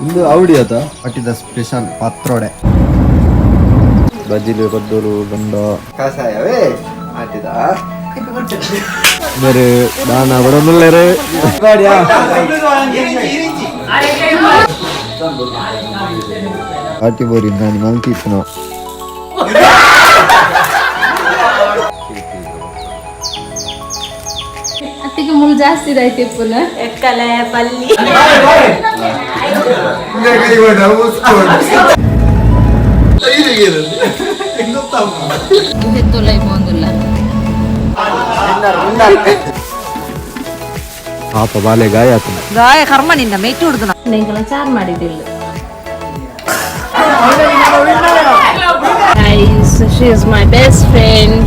ಇಂದು ಅವಡಿ ಆತ ಪಟ್ಟಿದ ಸ್ಪೆಷಲ್ ಪತ್ರೋಡೆ ಬಜ್ಜಿಲು ಪದ್ದೋಲು ಬಂಡ ಕಸಾಯವೇ ಆಟಿದ ಬೇರೆ ದಾನ ಬಡೊಂದುಲ್ಲೆರ್ ಆಟಿ ಬೋರಿ ನಾನು ಮಲ್ತಿತ್ತನ ಅತ್ತಿಗೆ ಮುಳ್ಳು ಜಾಸ್ತಿ ಇದಾಯ್ತು ಇಪ್ಪುನ. ಎಕ್ಕಲೆ ಪಲ್ಲಿ. ತೊಲೈ ಬಂದಿಲ್ಲ. ಪಾಪ ಬಾಲೆ ಗಾಯ ಆತನ. ಗಾಯ ಕರ್ಮ ನಿನ್ನ ಮೇಯ್ತು ಹುಡುಗನ. ನಿಂಗೆಲ್ಲ ಚಾರ್ ಮಾಡಿದ್ದಿಲ್ಲ. Guys, she is my best friend.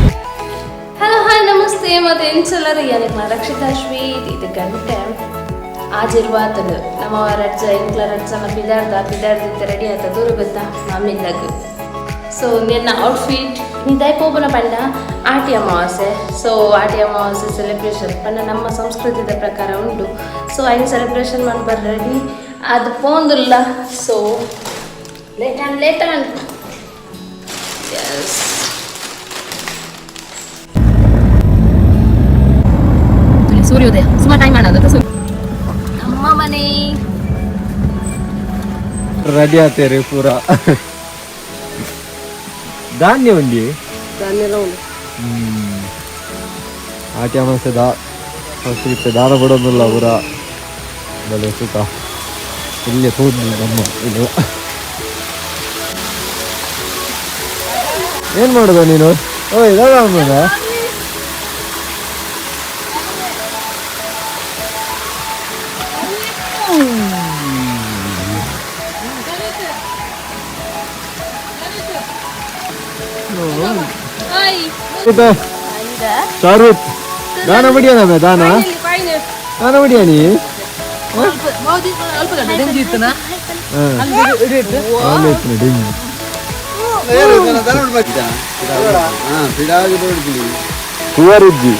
Hello, hi, namaste ಮತ್ತು ಎಂಚಲರು ಯಾನಿಕ್ಲ ರಕ್ಷಿತಾ ಶ್ರೀ. ಇದು ಗಂಟೆ ಆಜಿರ್ವಾತನು ನಮ್ಮ ರಜ್ಜ ಇಂಕ್ಲ ರಜ್ಜನ ಪಿದಾರ್ದ ಪಿದಾರ್ದಿತ್ತ ರೆಡಿ ಆತ ದೂರ ಗೊತ್ತಾ ಮಾಮಿಂದಾಗ. ಸೊ ನಿನ್ನ ಔಟ್ಫಿಟ್ ನಿದಾಯ್ ಪೋಪುನ ಪಂಡ ಆಟಿ ಅಮಾವಾಸ್ಯೆ. ಸೊ ಆಟಿ ಅಮಾವಾಸ್ಯೆ ಸೆಲೆಬ್ರೇಷನ್ ಪಂಡ ನಮ್ಮ ಸಂಸ್ಕೃತಿದ ಪ್ರಕಾರ ಉಂಟು. ಸೊ ಐನ್ ಸೆಲೆಬ್ರೇಷನ್ ಮಾಡಿ ರೆಡಿ ಅದು ಪೋಂದುಲ್ಲ. So late and late and yes ಸೂರ್ಯೋದಯ ಸುಮಾರು ಟೈಮ್ ಮಾಡೋದು ನಮ್ಮ ಮನೆ. ರೆಡಿ ಆತೇರಿ ಪೂರ ಧಾನ್ಯ ಉಂಡಿ ಆಟಿ ಅಮಾಸೆ ದಾ ಫಸ್ಟ್ ಇತ್ತೆ ದಾನ ಬಿಡೋದಿಲ್ಲ ಪೂರ ಬಲೆ ಸುಖ ಇಲ್ಲೇ ತೋದ್ನಿ ನಮ್ಮ ಇದು. ಏನ್ ಮಾಡುದ ನೀನು? ಓಯ್, ದಾದ ಅಮ್ಮನ. ಇದು ಶಾರುಖ್ ದಾನ ಬಡಿಯಾನ ಬೇ ದಾನ ದಾನ ಬಡಿಯಾನಿ. ಡೆಂಜಿ. ಕುವರುಜ್ಜಿ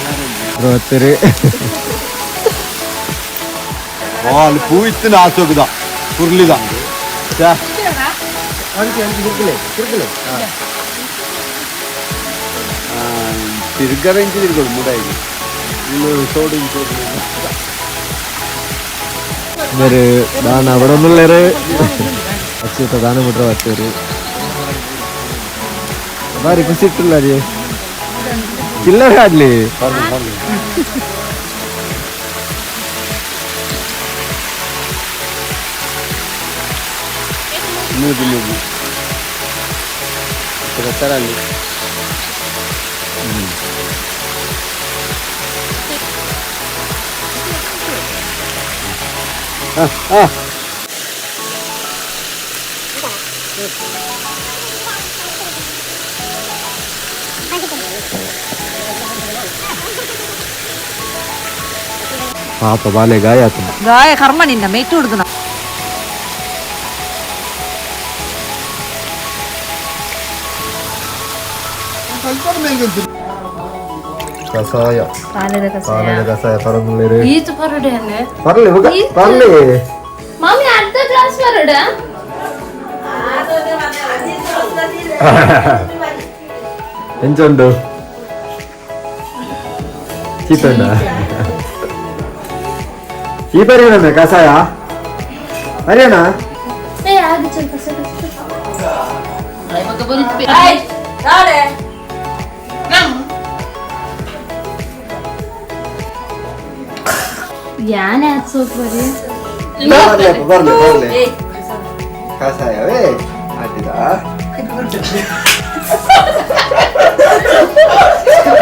ಹತ್ತಿರಿ. ಅಲ್ಲಿ ಪೂ ಇತ್ತು ಆಸೋಗದ ಕುರ್ಲಿದ. ತಿರ್ಗರೆಂಚಿ ತಿರ್ಗೋಡು ಮುಡಾಯಿ ಇನ್ನು ಸೋಡು ಸೋಡು. ಬೇರೆ ದಾನ ಬಡೊಂದುಲ್ಲೆರ್ ಅಚ್ಯುತ ದಾನ ಬಿಟ್ರೆ ಬರ್ತೇರಿ. ಬಾರಿ ಖುಷಿ ಇಟ್ಟಿಲ್ಲ ರೀ ಚಿಲ್ಲರೆ ಆಡ್ಲಿ. ನೂಜಿ ನೂಜಿ ತರಲ್ಲಿ. ಪಾಪ ಬಾಲೆ ಗಾಯ ಆತನ. ಗಾಯ ಕರ್ಮ ನಿನ್ನ ಮೇಯ್ತು ಹುಡುಗನ. ಕಸಾಯ. ಪಾಲದ ಕಸಾಯ. ಪಾಲದ ಕಸಾಯ ಪರಮುಲ್ಲೆರ್. ಈತು ಪರಡೆ ಅನ್ನೆ. ಪರ್ಲಿ ಹುಗ ಪರ್ಲಿ. ಮಾಮಿ, ಅರ್ಧ ಗ್ಲಾಸ್ ಪರಡ. ಎಂಚುಂಡು ಚೀತಂಡ ಈ ಬರಿಯಣ ಕಸಾಯ ಹರಿಯಣ. ಏ ಆಗಿ ಚಲ್ ಕಸ ಕಸ ಯಾನೆ ಹತ್ಸೋಕ್ ಬರೀ. ಬರ್ಲಿ ಬರ್ಲಿ ಬರ್ಲಿ ಕಸಾಯವೇ ಆಟಿದ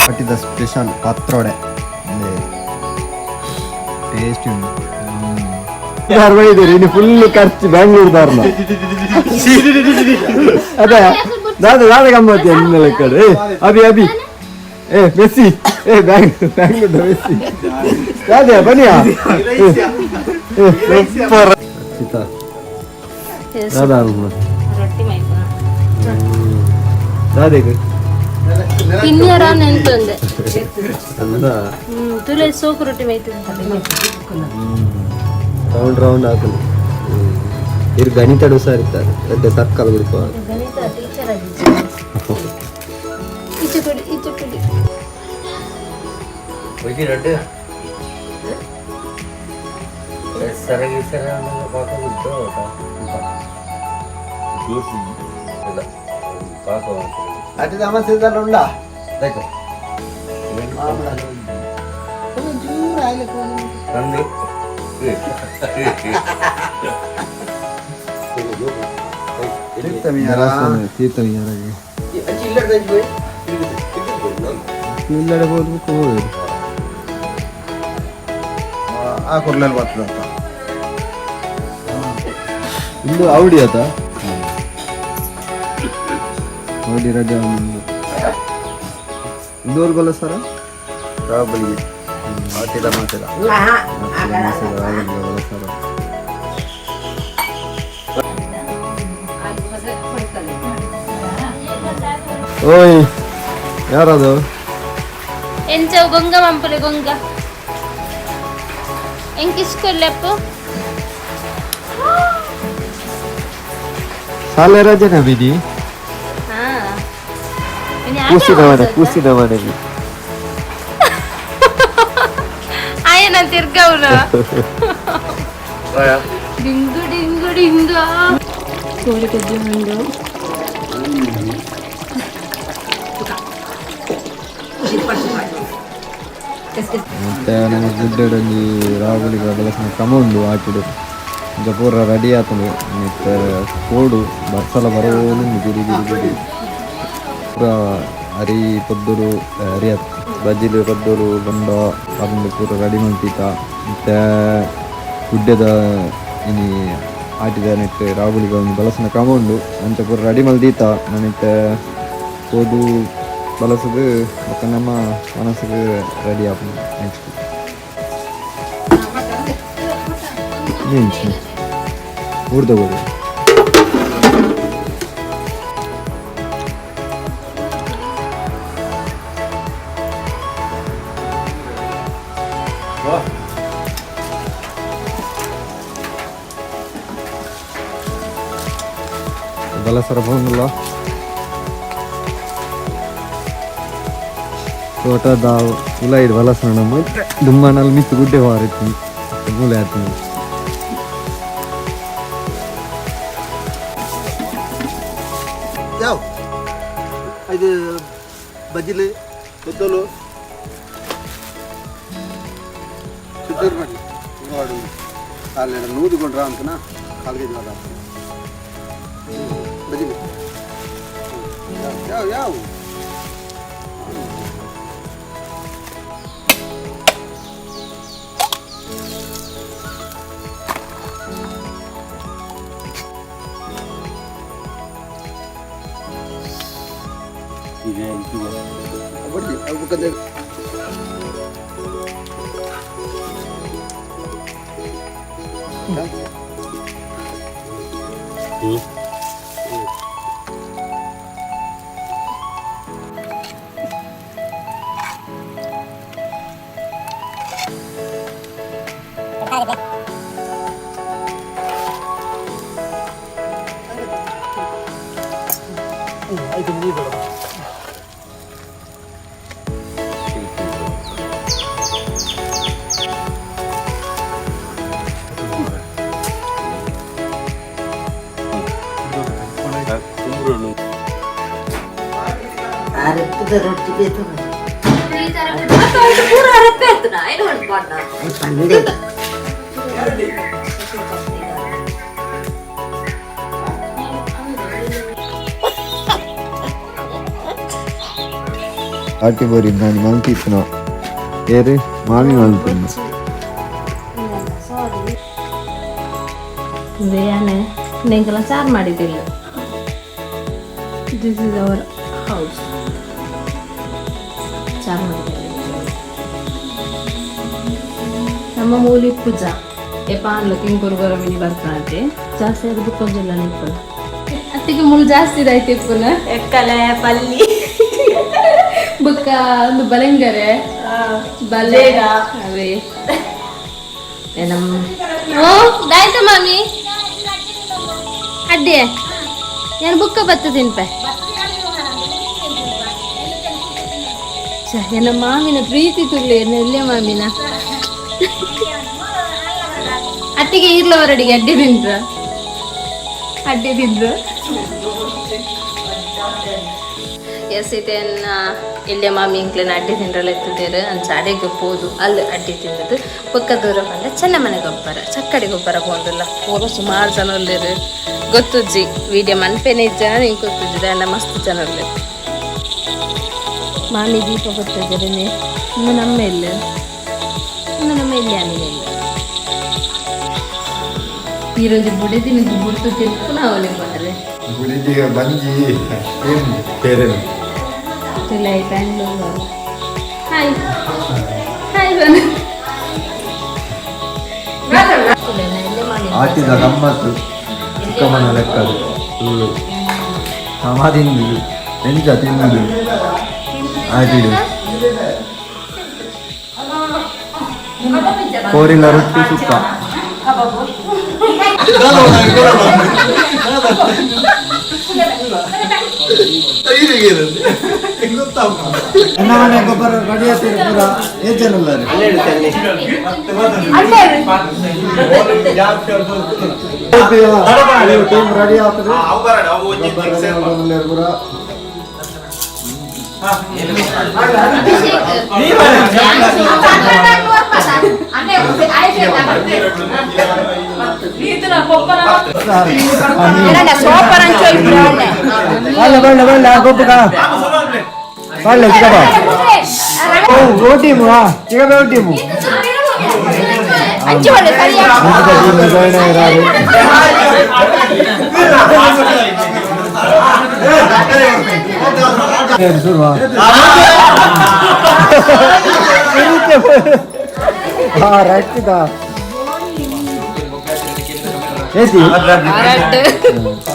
ಪಟ್ಟಿದ ಸ್ಪೆಷಲ್ ಪತ್ರೋಡೆ ಟೇಸ್ಟ್ ಉಂಟು. ಇನ್ನು ಫುಲ್ ಖರ್ಚು ಬ್ಯಾಂಗ್ಳೂರ್ ದಾರ್ನ ಅದೇ ದಾದ ದಾದ ಗಮ್ಮತ್ತಿ ನಿನ್ನ ಲೆಕ್ಕಡು. ಏ ಅಭಿ ಅಭಿ ಏ ಮೆಸ್ಸಿ ಏ ಬ್ಯಾಂಗ್ಳೂರ್ ಬ್ಯಾಂಗ್ಳೂರ್ ಮೆಸ್ಸಿ ದಾದ ಬನ್ನಿಯಾ. ಸೂಪರ್ ಚಿತಾ ದಾದಾ. ರೊಟ್ಟಿ ಮೈಪುನ. ದಾದೆಗ್ ತಿನ್ಯರ ನೆಂತೊಂದೆ. ಅಲ್ಲ. ಹ್ಮ್ ತುಲೆ ಸೋಕು ರೊಟ್ಟಿ ಮೈತು. ರೌಂಡ್ ರೌಂಡ್ ಹಾಕಲು. ಇರು ಗಣಿತ ಹುಷಾರಿದ್ದಾರೆ ಅದೇ ಸರ್ಕಲ್ ಬಿಡ್ಪ. ಗಣಿತ ಟೀಚರ್ ಆಗಿದ್ದು. ಈಚೆ ಕೊಡಿ, ಈಚೆ ಕೊಡಿ. ಅಟಿ ಸಮಸ್ಯೆ ಉಂಡಾ? ತೀರ್ಥ ಯಾರಾಗಿ ಇಲ್ಲಡೆ ಹೋದ್ಬೇಕು ಹೋಗಿ. ಆ ಕುರ್ಲಲ್ಲಿ ಬರ್ತದ. ಇಂದು ಅವಡಿ ಆತ ಅವಡಿ ರಜೆ ಒಂದು ಇಂದೋರ್ ಬಲ್ಲ ಸರ. ರಾಬಲಿಗೆ ಆಟಿದ ಮಾತಿದ. ಸರ. ಓಯ್, ಯಾರದು? ಎಂಚ ಗೊಂಗ ಮಂಪುಲೆ ಗೊಂಗ ಎಂಕಿಸ್ಕೊಲ್ಲಪ್ಪು. ಶಾಲೆ ರಜೆನ ಬಿಡಿ. ಹಾ. ಕೂಸಿನ ಮನೆ, ಕೂಸಿನ ಮನೆಗೆ. ಆಯನ ತಿರ್ಗವ್ನ ಡಿಂಗು ಡಿಂಗು ಡಿಂಗ ಕೋಳಿ ಕಜ್ಜಿ ಉಂಡು. ಮತ್ತೆ ನಮ್ಮ ಗುಡ್ಡೆಡೊಂಜಿ ರಾಗುಲಿಗ ಬಲಸಿನ ಕ್ರಮ ಉಂಡು ಆಟಿಡು. ಇಂಚ ಪೂರ ರೆಡಿ ಆತುಂಡು. ಮತ್ತೆ ಕೋಡು ಬರ್ಸಲ ಬರೋನು ಗಿರಿ ಗಿರಿ ಗಿರಿ. ಪೂರ ಅರಿ ಪೊದ್ದುರು ಅರಿ ಆತ್ ಬಜಿಲು ಪೊದ್ದುರು ಬೊಂಡ ಅದೊಂದು ಪೂರ ರೆಡಿ ಮಲ್ತಿತ್ತ. ಮತ್ತೆ ಗುಡ್ಡೆದ ಇನಿ ಆಟಿದ ನೆಟ್ ರಾಗುಲಿಗ ಒಂದು ಬಲಸಿನ ಕ್ರಮ ಉಂಡು. ಅಂಚ ಪೂರ ರೆಡಿ ಮಲ್ದೀತ. ನನಿತ್ತೆ ಪೋದು ಬಲಸದು ಬೊಕ್ಕ ನಮ್ಮ ಮನಸ್ಸಿಗೆ ರೆಡಿ ಆಪುಂಡು. ನೆಕ್ಸ್ಟ್ ನಿಂಚಿ ಊರ್ದ. ಬಲಸರ ಪೋಂದುಲ್ಲ ತೋಟದ ಉಲೈಡ್ ಬಲಸರ ನಮ್ಮ ದುಮ್ಮನಲ್ಲಿ ಮಿತ್ತು ಗುಡ್ಡೆ ವಾರಿತ್ತು ಮೂಲೆ ಆಯ್ತು. ಯಾವ ಇದು ಬಜಿಲು ಕೊದ್ದಲು ಚಿತ್ತೂರು ಮಾಡಿ ವಾಡು ಕಾಲು ನೂದುಕೊಂಡ್ರ ಅಂತನ ಕಾಲು ಕೆಜಿ ವಾಡ ಬಜಿಲು ಯಾವ ಯಾವ. ಬಡ್ಡಿ ಅವು ಬುಕ್ಕಂದೆ. ಅರೆಪ್ಪದ ರೊಟ್ಟಿ ಬೇಕು. ಪೂರ ಅರೆಪ್ಪೆ ಆಯ್ತು ಏನು ಹೊಂಟ್ಕೊಂಡ. ಪಂಡೆ. ಆಟಿ ಬೋರಿ ನಾನು ಮಲ್ತಿತ್ತು ಏರು ಮಾಮಿ ಮಲ್ತಿನ್ನು. ಯಾನೆ ನೆಂಕಲ ಚಾರ್ ಮಾಡಿದ್ದಿಲ್ಲ. This is our house. ಚಾರ್ ಮಾಡಿದ್ದಿಲ್ಲ. ನಮ್ಮ ಮೂಲಿ ಪೂಜಾ ಎಪಾನ್ಲ ತಿಂಕುರು ಗೊರಮಿನಿ ಬರ್ತಾಂತೆ ಜಾಸ್ತಿ ಅದು ಬುಕ್ಕೊಂಜಿಲ್ಲ ನಿಪ್ಪುನ ಅತ್ತಿಗೆ ಮುಳ್ಳು ಜಾಸ್ತಿ ಇದಾಯ್ತು ಇಪ್ಪುನ. ಎಕ್ಕಲೆ ಪಲ್ಲಿ. ಬುಕ್ಕ ಒಂದು ಬಲೆಂಗರೆ ಬಲೆ ಅವೇ. ನಮ್ಮ ಓ ದಾಯ್ತ ಮಾಮಿ. ಅಡ್ಡಿ ನಾನು ಬುಕ್ಕ ಬತ್ತ ತಿನ್ಪೆ. ಎನ್ನ ಮಾಮಿನ ಪ್ರೀತಿ ತುಳ್ಳಿ, ಎನ್ನ ಇಲ್ಲೇ ಮಾಮಿನ ಅತ್ತಿಗೆ ಇರ್ಲವರಡಿಗೆ ಅಡ್ಡಿ ತಿಂದ್ರ, ಅಡ್ಡಿ ತಿಂದ್ರು. ಎಸ್ ಇದೇನ ಇಲ್ಲೇ ಮಾಮಿ ಇಂಕ್ಲೆನ ಅಡ್ಡಿ ತಿಂದ್ರಲ್ಲ ಎತ್ತಿದ್ದೀರು ಅಂಚ ಅಡೆಗೆ ಪೋದು ಅಲ್ಲಿ ಅಡ್ಡಿ ತಿಂದದ್ದು. ಪಕ್ಕ ದೂರ ಬಂದ ಚೆನ್ನ ಮನೆ ಗೊಬ್ಬರ ಚಕ್ಕಡಿ ಗೊಬ್ಬರ ಪೋಂದಿಲ್ಲ ಪೂರ ಸುಮಾರು ಜನ ಉಲ್ಲೇರು. ಗೊತ್ತುಜ್ಜಿ ವಿಡಿಯೋ ಮನ್ಪೇನೆ ಜನ ಹಿಂಗೆ ಗೊತ್ತುಜ್ಜಿ ಅಂಡ ಮಸ್ತ್ ಜನ ಉಲ್ಲೇರು. ಮಾಮಿ ದೀಪ ಗೊತ್ತಿದ್ದೀರಿ ಇನ್ನು ನಮ್ಮ ಇಲ್ಲ, ಇನ್ನು ನಮ್ಮ ಇಲ್ಲಿ ಆಮೇಲೆ ಇಲ್ಲ. ಈರೊಂದು ಬುಡಿದಿನ ಬುಡ್ತು ತಿರ್ಪುನ ಅವಳಿ ಮಾರೆ. ಗುಡಿದಿಗ ಬಂಜಿ ಏನು ಬೇರೆ. ಹಾಯ್ ಹಾಯ್ ಬನ್ನಿ. ಆಟಿದ ಗಮ್ಮತ್ತು ಚಿಕ್ಕಮ್ಮನ ಲೆಕ್ಕದು ಸುಳ್ಳು ಸಮ ತಿಂದುದು ಎಂಚ ತಿನ್ನುದು ಆಟಿಡು ಕೋರಿಲ್ಲ ರೊಟ್ಟಿ ಸುಕ್ಕ. ಮನೆ ಗೊಬ್ಬರ ರೆಡಿ ಆಗ್ತೀರಿ ಪೂರ ಏಜನಲ್ಲ. ಟೀಮ್ ರೆಡಿ ಆಗ್ತದೆ ಗೊಬ್ಬರ ರೆಡಿ ಆಗೋದಿಲ್ಲ ಪೂರ. ಬಳ್ಳೆ ಬಳ್ಳೆ ಬಳ್ಳೆ ಗೊಬ್ಬರ ಬಳ್ಳೆ ಚಿಕ್ಕಪ್ಪ. ಓ ಓ ಟೀಮು ಚಿಕ್ಕಪ್ಪ ಓ ಟೀಮು ಜಾಯ್ನ್ ಆಗಿರಾರು. ಶುರುವ ಹಾ ರಟ್ಟಿದ ಏತಿ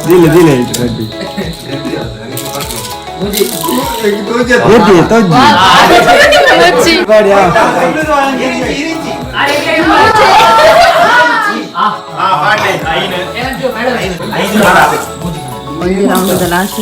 ದಿಲೆ ದಿಲೆ ಇಟ್ಟು ರಡ್ಡಿ ಏತಿ ತೊಜ್ಜಿ ಬಾಡಿಯಾ. ಲಾಸ್ಟ್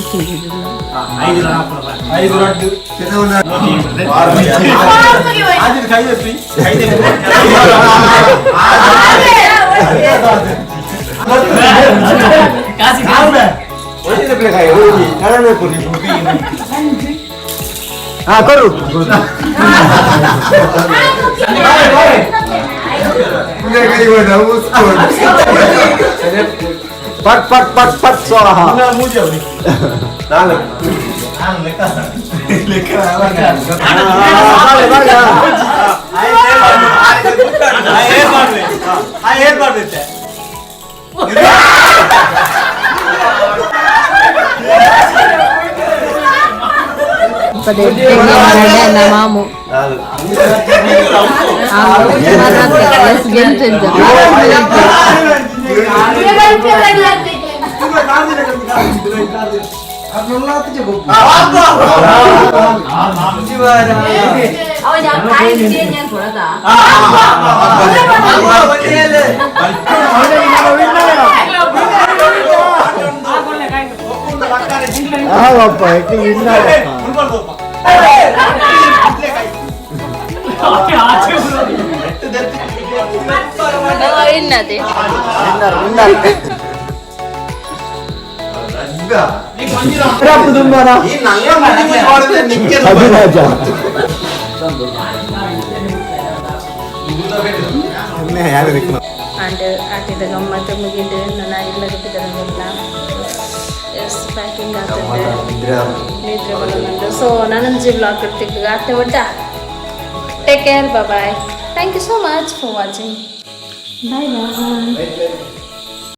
ಹಾ ಕೊರು ಪಟ್ ಪಟ್ ಪಟ್ ಪಟ್ ಸ್ವಾಹ. ಮಾಮು ಆವಪ್ಪ ವಿನ್ ಇನ್ನದೆ. ಅಭಿರಾಜ ಅಂಡ್ ಆಟಿದ ಗಮ್ಮತ್ತು ಮುಗಿದು ನನ್ನ ಇಲ್ಲ ಬಿದ್ದರಲ್ಲ. ಎಸ್ ಪ್ಯಾಕಿಂಗ್ ಆಗ್ತದೆ, ನಿದ್ರೆ ಬರೋದು. ಸೊ ನಾನೊಂದು ವ್ಲಾಗ್ ಇರ್ತಿದ್ದೆ ಆಗ್ತೆ ಒಟ್ಟ. Take care, bye. Thank you so much for watching. Bye bye.